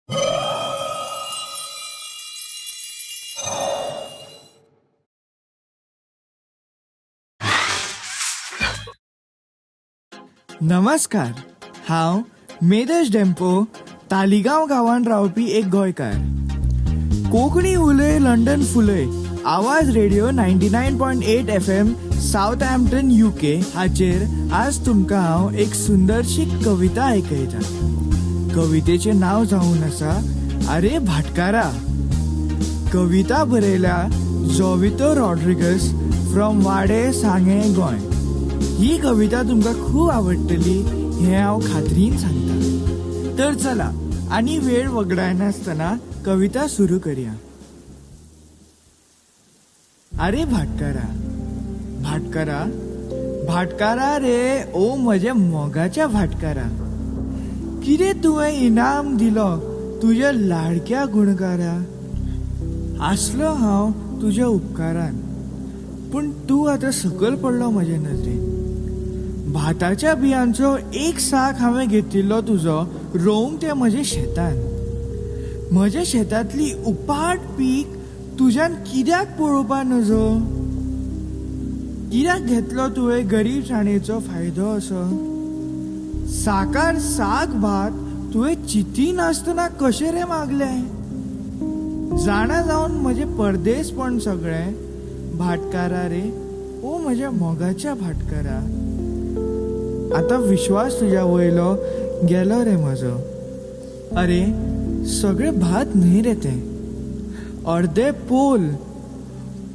नमस्कार, हांव मेदश डेम्पो, तालिगांव गांवांत रावपी एक गोंयकार. कोंकणी उलय लंडन फुलय आवाज रेडिओ 99.8 FM Southampton UK हाचेर आज तुमकां हांव एक सुंदरशी कविता आयकयतां. कवितेचें नांव जावन आसा आरे भाटकारा. कविता बरयल्या जोवितो रॉड्रिगस फ्रॉम वाडे सांगें गोंय. ही कविता तुमकां खूब आवडटली हें हांव खात्रीन सांगता. तर चला आनी वेळ वगडायनासतना कविता सुरू करया. आरे भाटकारा, भाटकारा, भाटकारा रे, ओ म्हज्या मोगाच्या भाटकारा, कितें तुवें इनाम दिलो तुज्या लाडक्या गुणकारा. आसलो हांव तुज्या उपकारान, पूण तूं आतां सकयल पडलो म्हजे नदरेन. भाताच्या बियांचो एक साक हांवें घेतिल्लो तुजो रोवंक तें म्हज्या शेतान. म्हज्या शेतांतली उपाट पीक तुज्यान कित्याक पळोवपा नजो? कित्याक घेतलो तुवें गरीबसाणेचो फायदो असो? साकार साक भात तुवें चिंती नासतना कशें रे मागलें? जाणा जावन म्हजें परदेसपण सगळें, भाटकारा रे, ओ म्हज्या मोगाच्या भाटकारा, आतां विश्वास तुज्या वयलो गेलो रे म्हजो. अरे सगळें भात न्हय रे तें, अर्दे पोल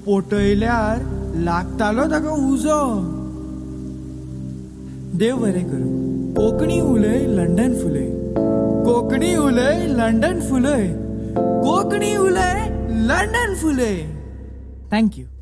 पोटयल्यार लागतालो ताका उजो. देव बरें करूं. कोंकणी उलय लंडन फुलय, कोंकणी उलय लंडन फुलय, कोंकणी उलय लंडन फुलय. Thank you.